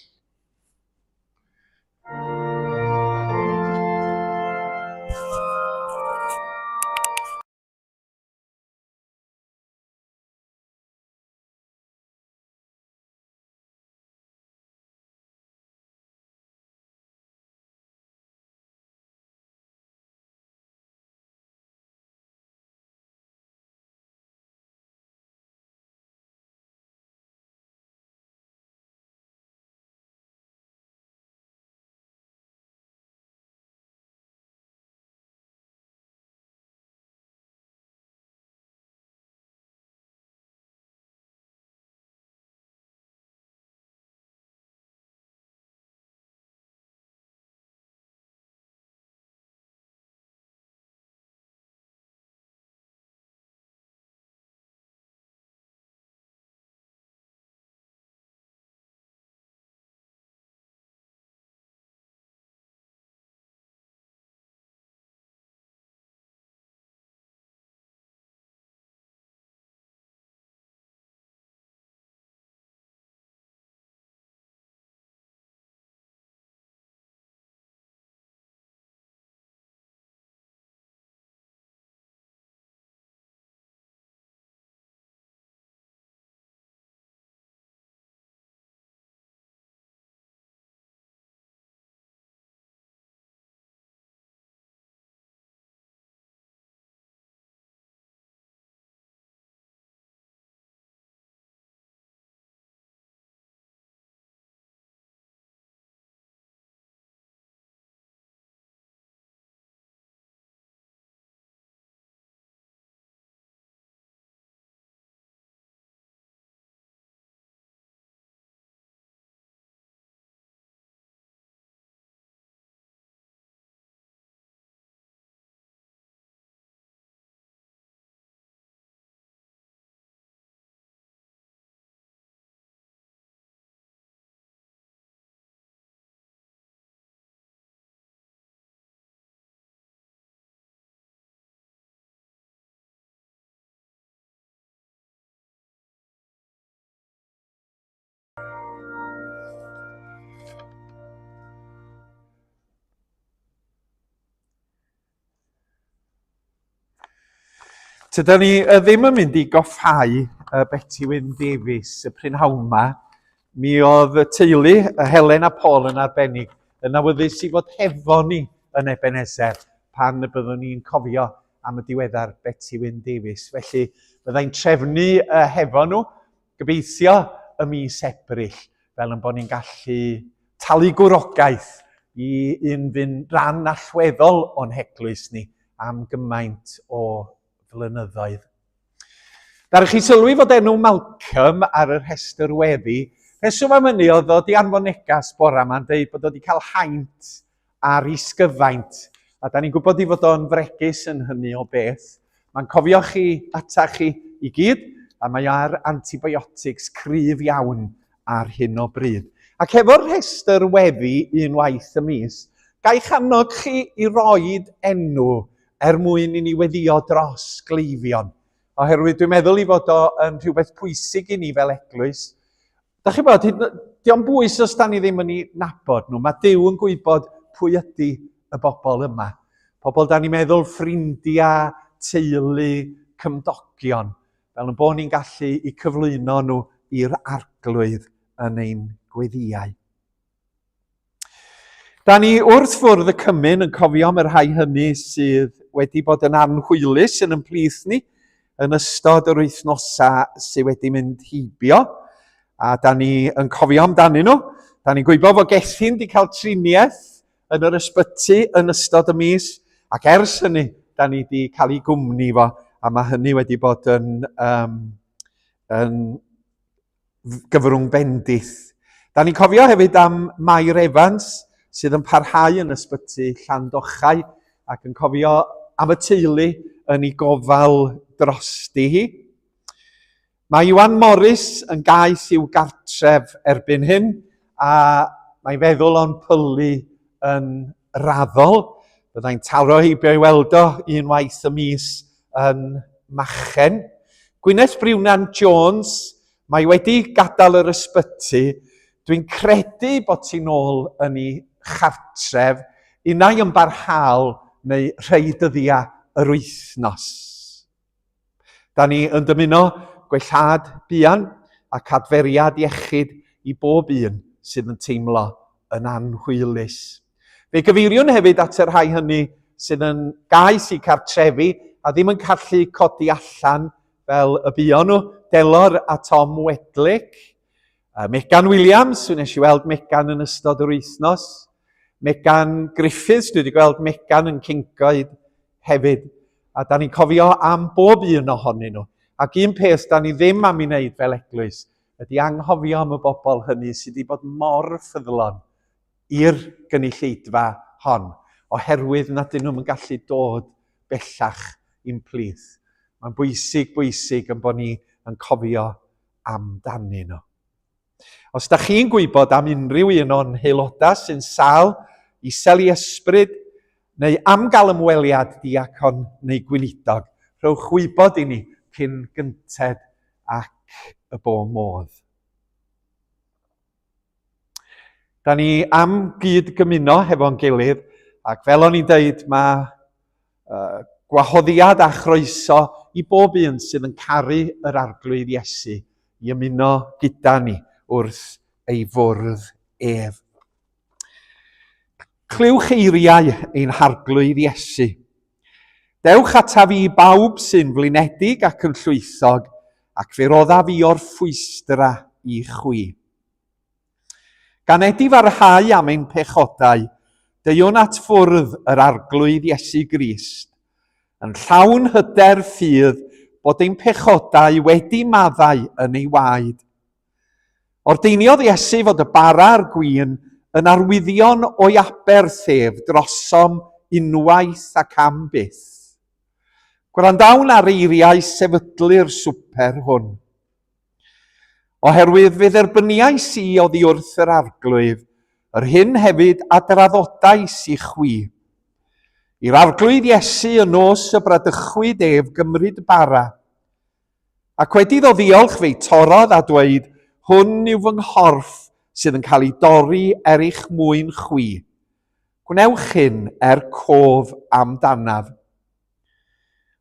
Tydan ni ddim yn mynd i goffhau Beti Wyn Davies y prynhawn yma. Mi oedd y teulu, Helen a Paul yn arbennig, yn awyddus i fod hefo ni yn Ebenezer pan y byddwn ni'n cofio am y diweddar Beti Wyn Davies. Felly, byddai'n trefnu hefo nhw, gobeithio y mis Ebrill, fel yn bod ni'n gallu talu gwrogaeth i un fu'n ran allweddol o'n heglwys ni am gymaint o flynyddoedd. Ddaru chi sylwi fod enw Malcolm ar y rhestr weddi. Rheswm am hynny oedd o di anfon negas bora ma'n deud bod o di cael haint ar ei sgyfaint, a da ni'n gwybod ei fod o'n fregus yn hynny o beth. Mae'n cofio chi ata chi i gyd, a mae ar antibiotics cryf iawn ar hyn o bryd. Ac efo'r rhestr weddi unwaith y mis, gai'ch annog chi i roed enw er mwyn i ni weddio dros gleifion. Oherwydd dwi'n meddwl i fod o yn rhywbeth pwysig i ni fel eglwys. Da chi'n bod, dio'm bwys os da ni ddim yn ei nabod nhw. Mae Duw yn gwybod pwy ydy y bobl yma. Pobl da ni'n meddwl ffrindiau, teulu, cymdogion. Fel yn bod ni'n gallu i cyflwyno nhw i'r arglwydd yn ein gweddïau. Da ni wrth fwrdd y cymun yn cofio am y rhai hynny sydd wedi bod yn anhwylus yn ymplith ni yn ystod yr wythnosau sydd wedi mynd heibio, a da ni yn cofio amdanyn nhw. Da ni'n gwybod fod Gethin wedi cael triniaeth yn yr ysbyty yn ystod y mis, ac ers hynny, da ni wedi cael ei gwmni fo, a mae hynny wedi bod yn, um, yn gyfrwng bendith. Da ni'n cofio hefyd am Mair Evans, sydd yn parhau yn ysbyty Llandochau, ac yn cofio am y teulu yn ei gofal drosti hi. Mae Iwan Morris yn gaeth i'w gartref erbyn hyn, a mae'n feddwl o'n pylu yn raddol. Byddai'n taro heibio i weld o un waith y mis yn Machen. Gwyneth Briwnan Jones, mae wedi gadael yr ysbyty. Dwi'n credu bod ti'n ôl yn ei chartref, unai yn barhaol neu rhai dyddiau yr wythnos. Da ni yn dymuno gwellhad buan ac adferiad iechyd i bob un sydd yn teimlo yn anhwylus. Fe gyfeiriwn hefyd at y rhai hynny sydd yn gaeth i cartrefi a ddim yn gallu codi allan fel y buon nhw, Delor a Tom Wedlick, Megan Williams, wnes i weld Megan yn ystod yr wythnos, Megan Griffiths, dwi wedi gweld Megan yn Cyncoed hefyd, a da ni'n cofio am bob un ohonyn nhw. Ac un peth da ni ddim am ei wneud fel eglwys ydy anghofio am y bobl hynny sydd wedi bod mor ffyddlon i'r gynulleidfa hon, oherwydd nad ydyn nhw'n gallu dod bellach i'n plith. Mae'n bwysig, bwysig yn bod ni yn cofio amdanyn nhw. Os da chi'n gwybod am unrhyw un o'n haelodau sy'n sâl, isel i ysbryd, neu am gael ymweliad diacon neu gweinidog, rhowch wybod i ni cyn gynted ac y bo modd. Da ni am gyd gymuno hefo'n gilydd, ac fel o'n i'n deud, mae uh, gwahoddiad a chroeso i bob un sydd yn caru yr Arglwydd Iesu i ymuno gyda ni wrth ei fwrdd ef. Clywch eiriau ein Harglwydd Iesu. Dewch ataf i bawb sy'n flinedig ac yn llwythog, ac fe roddaf i orffwystra i chwi. Gan edifarhau am ein pechodau, deuwn at ffwrdd yr Arglwydd Iesu Grist, yn llawn hyder ffydd bod ein pechodau wedi maddau yn ei waed. Ordeiniodd Iesu fod y bara a'r gwin yn arwyddion o'i aberth ef drosom unwaith ac am byth. Gwrandawn ar eiriau sefydlu'r swper hwn. Oherwydd fe dderbyniais i oddi wrth yr Arglwydd yr hyn hefyd a draddodais i chwi. I'r Arglwydd Iesu y nos y bradychwyd ef gymryd bara. Ac wedi iddo ddiolch fe'i torrodd a dweud, Hwn yw fy nghorff sydd yn cael ei dorri er eich mwyn chwi. Gwnewch hyn er cof amdanaf.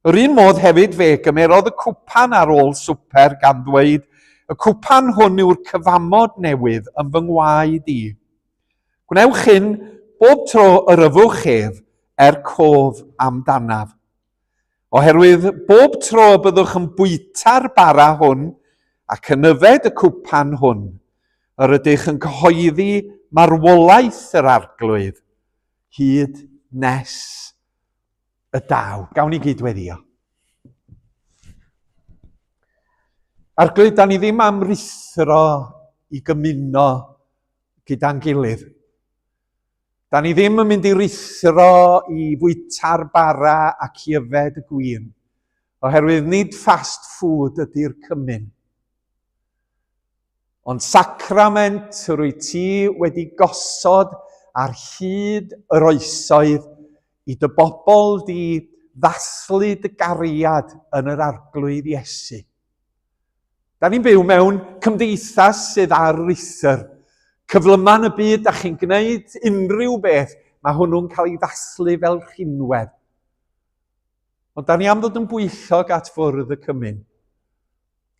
Yr un modd hefyd fe gymerodd y cwpan ar ôl swper gan ddweud, Y cwpan hwn yw'r cyfamod newydd yn fy ngwaed i. Gwnewch hyn bob tro yr yfwch ef er cof amdanaf. Oherwydd bob tro y byddwch yn bwyta'r bara hwn ac yn yfed y cwpan hwn, yr ydych yn cyhoeddi marwolaeth yr Arglwydd hyd nes y daw. Gawn ni gyd weddio. Arglwydd, da ni ddim am ruthro i gymuno gyda'n gilydd. Da ni ddim yn mynd i ruthro i fwyta'r bara ac i yfed y gwin, oherwydd nid fast food ydy'r cymun. Ond sacrament yr wyt ti wedi gosod ar hyd yr oesoedd i dy bobl di ddathlu dy gariad yn yr Arglwydd Iesu. Da ni'n byw mewn cymdeithas sydd ar ruthr. Cyflyman y byd, da chi'n gwneud unrhyw beth, mae hwnnw'n cael ei ddathlu fel rhinwedd. Ond da ni am ddod yn bwyllog at fwrdd y cymun.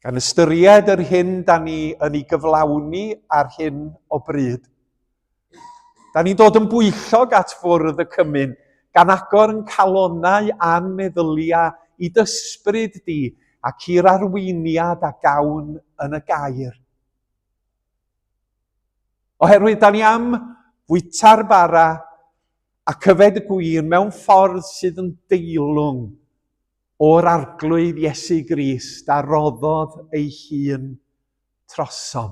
Gan ystyried yr hyn da ni yn ei gyflawni ar hyn o bryd. Da ni'n dod yn bwyllog at fwrdd y cymun, gan agor yn calonnau a'n meddyliau i d'ysbryd di ac i'r arweiniad a gawn yn y gair. Oherwydd da ni am fwyta'r bara ac yfed y gwin mewn ffordd sydd yn deilwng o'r Arglwydd Iesu Grist a roddodd ei hun trosom.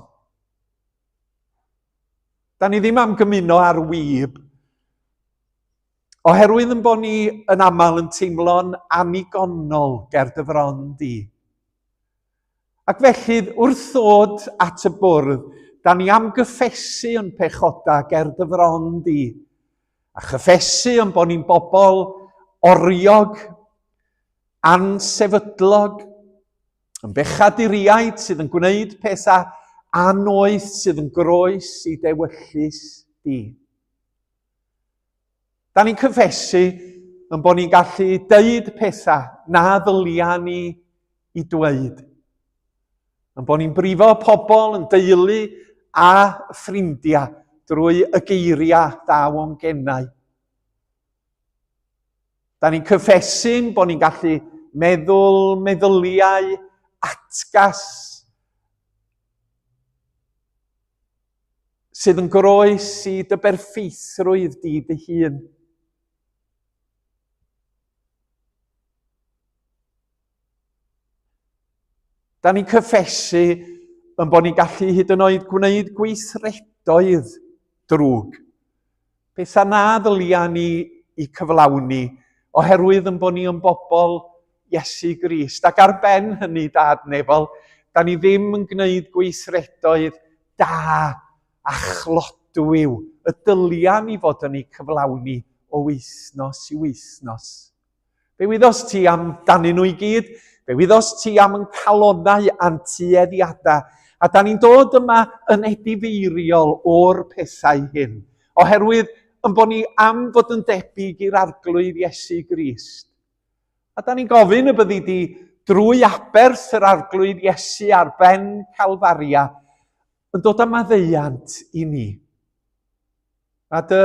Da ni ddim am gymuno ar wib, oherwydd yn bod ni yn aml yn teimlo'n annigonol ger dy fron di. Ac felly, wrth ddod at y bwrdd, da ni am gyffesu yn pechoda ger dy fron di, a chyffesu yn bod ni'n bobl oriog, ansefydlog, yn bechaduriaid sydd yn gwneud pethau annoeth sydd yn groes i dewyllys di. Da ni'n cyffesu yn bod ni'n gallu deud pethau na ddylia ni i dweud. Yn bod ni'n brifo pobl yn deulu a ffrindiau drwy y geiriau daw o'n genau. Da ni'n cyffesu'n bod ni'n gallu meddwl meddyliau atgas sydd yn groes i dy berffeithrwydd di dy hun. Da ni'n cyffesu yn bod ni'n gallu hyd yn oed gwneud gweithredoedd drwg. Pethau na ddylia ni i cyflawni oherwydd yn bod ni yn bobl Iesu Grist. Ac ar ben hynny, Dad Nefol, da ni ddim yn gwneud gweithredoedd da a chlodwiw y dylia ni fod yn eu cyflawni o wythnos i wythnos. Fe wyddost ti am danyn nhw i gyd, fe wyddost ti am yn calonnau a'n tueddiadau, a da ni'n dod yma yn edifeiriol o'r pethau hyn, oherwydd yn bod ni am fod yn debyg i'r Arglwydd Iesu Grist. A da ni'n gofyn y byddi di drwy aberth yr Arglwydd Iesu ar ben Calfaria yn dod â maddeuant i ni. Mae dy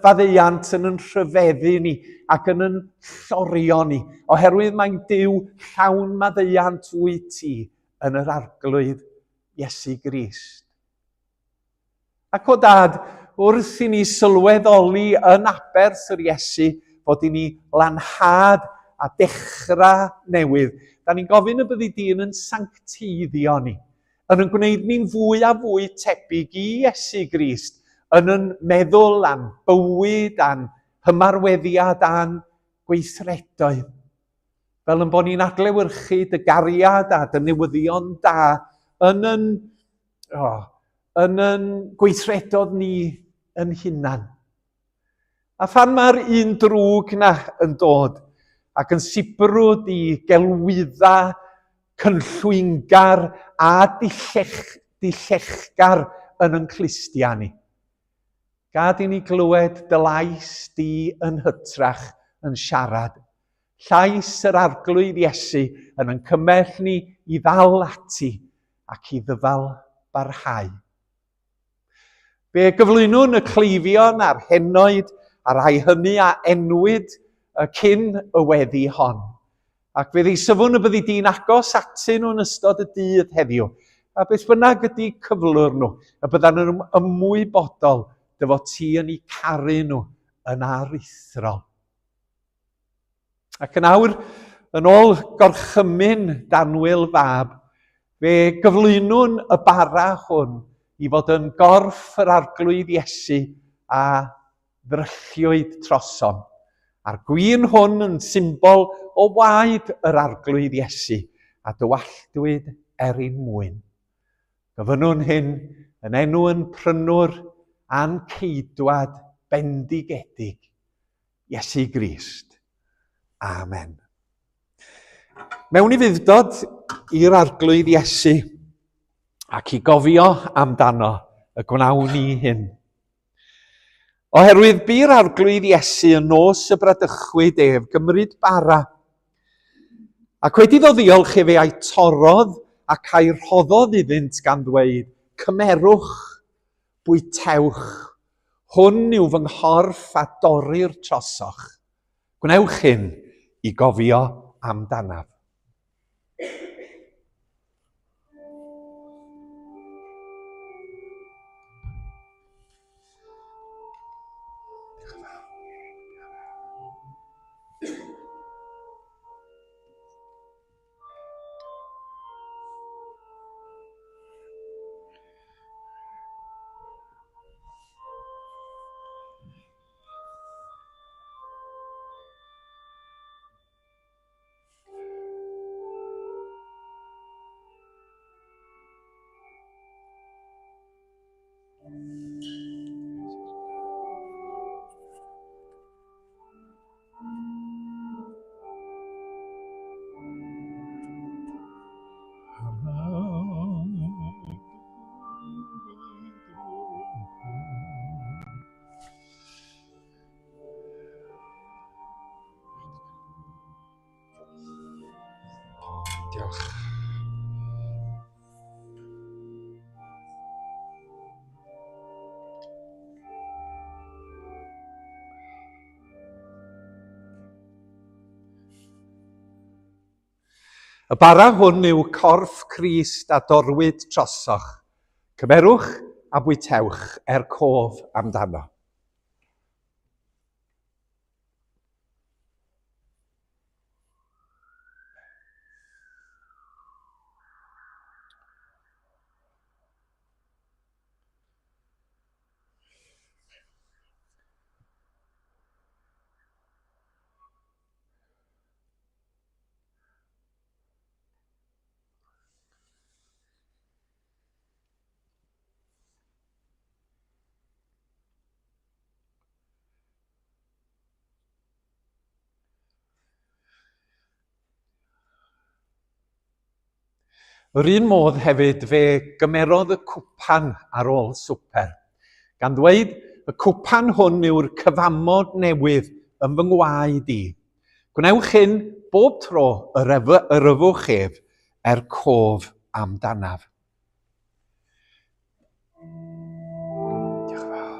faddeuant yn yn rhyfeddu ni ac yn yn llorio ni, oherwydd mae'n Duw llawn maddeuant wyt ti yn yr Arglwydd Iesu Grist. Ac o dad, wrth i ni sylweddoli yn aberth yr Iesu fod i ni lanhad a dechrau newydd, da ni'n gofyn y byddi di yn yn sancteiddio ni, yn yn gwneud ni'n fwy a fwy tebyg i Iesu Grist, yn yn meddwl a'n bywyd a'n hymarweddiad a'n gweithredoedd. Fel yn bod ni'n adlewyrchu dy gariad a dy newyddion da yn yn, oh, yn yn gweithredodd ni yn hunan. A phan mae'r un drwg na yn dod ac yn sibrwd i gelwydda cynllwyngar a dillech, dillechgar yn yn clustia ni. Gad i ni glywed dy lais di yn hytrach yn siarad. Llais yr Arglwydd Iesu yn yn cymell ni i ddal ati ac i ddyfal barhau. Fe gyflwynwn y cleifion a'r henoed a rhai hynny a enwyd cyn y weddi hon. Ac fe ddeisyfwn y byddi di'n agos atyn nhw yn ystod y dydd heddiw. A beth bynnag ydy cyflwr nhw, y byddan nhw'n ymwybodol dy fod ti yn eu caru nhw yn aruthrol. Ac yn awr, yn ôl gorchymyn Danwyl fab, fe gyflwynwn y bara hwn i fod yn gorff yr Arglwydd Iesu a ddrylliwyd trosom. A'r gwin hwn yn symbol o waed yr Arglwydd Iesu a dywalltwyd er ein mwyn. Gofynnwn hyn yn enw yn prynwr a'n ceidwad bendigedig, Iesu Grist. Amen. Mewn i fuddod i'r Arglwydd Iesu ac i gofio amdano y gwnawn ni hyn. Oherwydd bu'r Arglwydd Iesu yn nos y bradychwyd ef gymryd bara, ac wedi iddo ddiolch efe a'i torrodd ac a'i rhoddodd iddynt gan ddweud, Cymerwch, bwytewch, Hwn yw fy nghorff a dorrir trosoch. Gwnewch hyn i gofio amdanaf. Diolch. Y bara hwn yw corff Crist a dorwyd trosoch. Cymerwch a bwytewch er cof amdano. Yr un modd hefyd fe gymerodd y cwpan ar ôl swper, gan ddweud, y cwpan hwn yw'r cyfamod newydd yn fy ngwaed i. Gwnewch hyn bob tro yr, yr yfwch ef er cof amdanaf. Diolch yn fawr.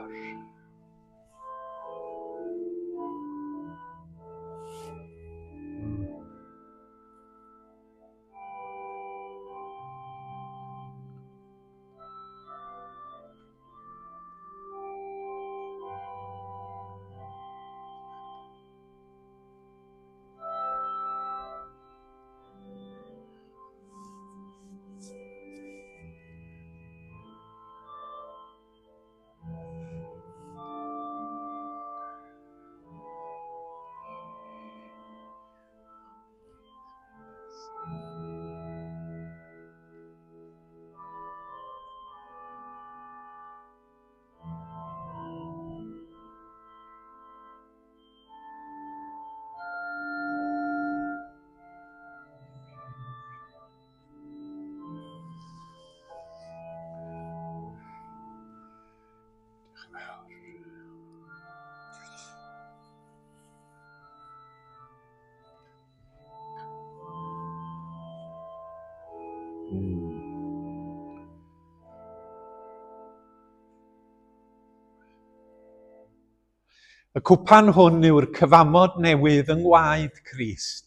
Y cwpan hwn yw'r cyfamod newydd yng ngwaed Crist.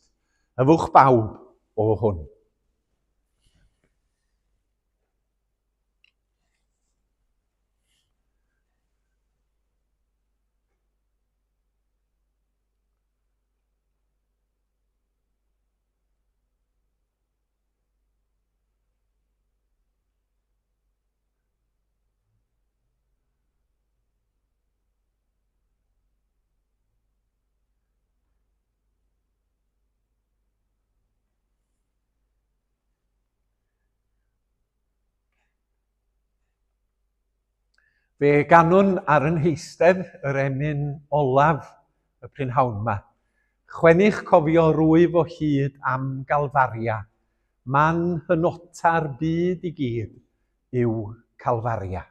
Yfwch bawb o hwn. Fe ganwn ar yn heistedd yr emyn olaf y prynhawn 'ma. Chwennych cofio rwyf o hyd am Galfaria, man hynota'r byd i gyd yw Calfaria.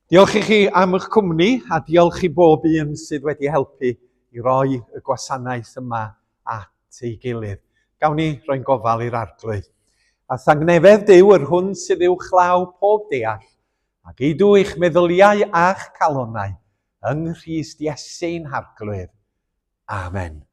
Diolch i chi am eich cwmni a diolch i bob un sydd wedi helpu i roi y gwasanaeth yma at ei gilydd. Gawn ni roi'n gofal i'r Arglwydd. A thangnefedd Duw yr hwn sydd uwchlaw pob deall, a geidw eich meddyliau a'ch calonnau yng Nghrist Iesu'n Harglwydd. Amen.